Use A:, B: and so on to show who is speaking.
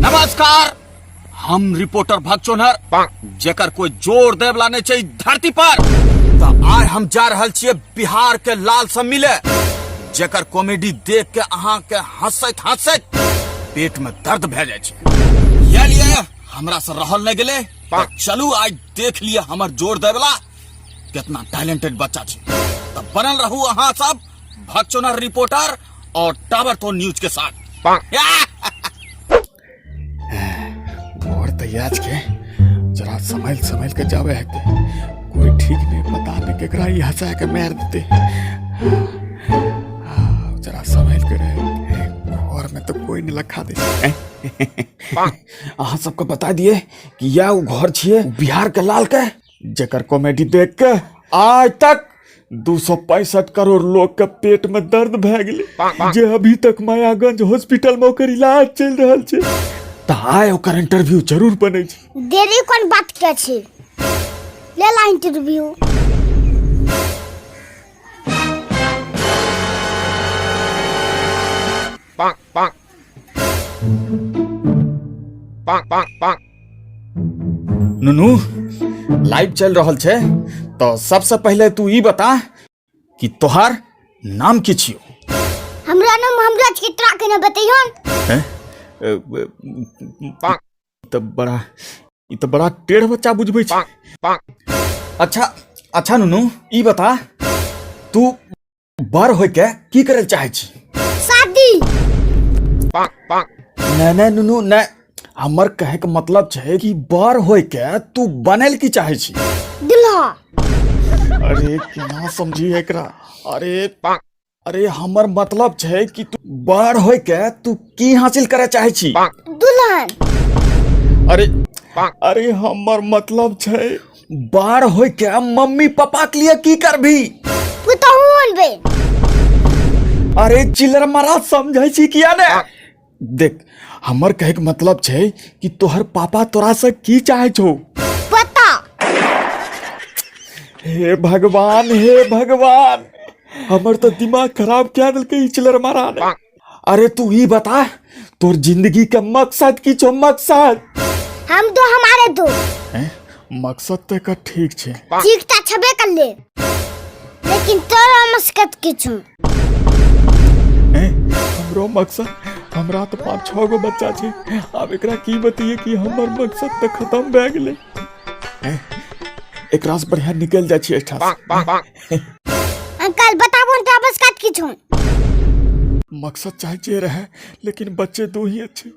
A: नमस्कार, हम रिपोर्टर भगचोनहर, जेकर कोई जोर देवला नहीं छै धरती पर। तो आइ हम जा रहल छियै बिहार के लाल से मिले, जेकर कॉमेडी देख के अहाँ के हंसैत हंसैत पेट में दर्द भए जाइ छै। ये लिए हमरा से रहल नहीं गेलै, तो चलू आज देख लिए हमर जोर देवला कितना टैलेंटेड बच्चा छै। तो बनल रहू अहाँ सब भगचोनहर रिपोर्टर और टावर तो न्यूज के साथ।
B: और तैयार के जरा संभल संभल के जावे है कोई ठीक नहीं, पता नहीं केकरा ई हंसा के मार देते। हाँ, जरा संभल के रहे, घर में तो कोई नहीं लखा दे।
A: अहाँ सबके बता दिए कि यह उ घर छिए बिहार के लाल के,
B: जेकर कॉमेडी देख के आज तक 265 करोड़ लोग के पेट में दर्द भए गेलै, जे अभी तक मायागंज हॉस्पिटल में ओकर इलाज चलि रहल छै। तऽ आइ ओकर इंटरव्यू जरूर बनै छै।
C: देरी कोन बात के छै, ले ला इंटरव्यू।
A: नुनू, लाइव चल रहल छै, तो सबसे पहले तू ई बता कि तोहार नाम की छियो?
C: हमरा नाम हमरा के तोरा के न बतैहन।
B: हैं? तऽ बड़ा ई तऽ बड़ा टेढ़ बच्चा बुझबै छै।
A: अच्छा अच्छा नुनू, ई बता तू बड़ होइके की करे चाहे छी?
C: शादी।
A: नहीं नहीं नुनू नहीं, हमर कहे के मतलब छै कि बड़ होइके तू बनल की चाहे छी?
C: दुल्हा।
B: अरे केना समझी एकरा? अरे अरे, हमर मतलब छै कि तू
A: बड़ होइके तू की हासिल करे चाहे छी?
C: दुल्हन।
B: अरे अरे, हमर मतलब छै
A: बड़ होइके मम्मी पापा के लिए की करबी?
C: पुतहु अनबे।
A: अरे चिल्लर मारा, समझै छी किया ने? देख, हमर कहे के मतलब छै कि तोहर पापा तोरा से की चाहे छौ?
C: पता।
B: हे भगवान, हे भगवान, हमर तो दिमाग खराब क्या देलकै ई चिल्लर मारा ने।
A: अरे तू ई बता, तोर जिंदगी के मकसद की छौ, मकसद?
C: हम दो हमारे दो।
B: हैं? मकसद तो एकर ठीक छै।
C: ठीक त छबे कर ले, लेकिन तोरा मकसद की छौ?
B: हैं? हमरो मकसद? हमरा तो 5-6 गो बच्चा छै, आब एकरा की बतैये कि हमर मकसद तऽ खत्म भए गेलै।
A: हैं? एकरा से बढ़िया निकल जाइ छी एहिठाम से।
C: अंकल, बताबो न तोरा मकसद की छौ?
B: मकसद चाहे जे रहे, लेकिन बच्चे दो ही अच्छे।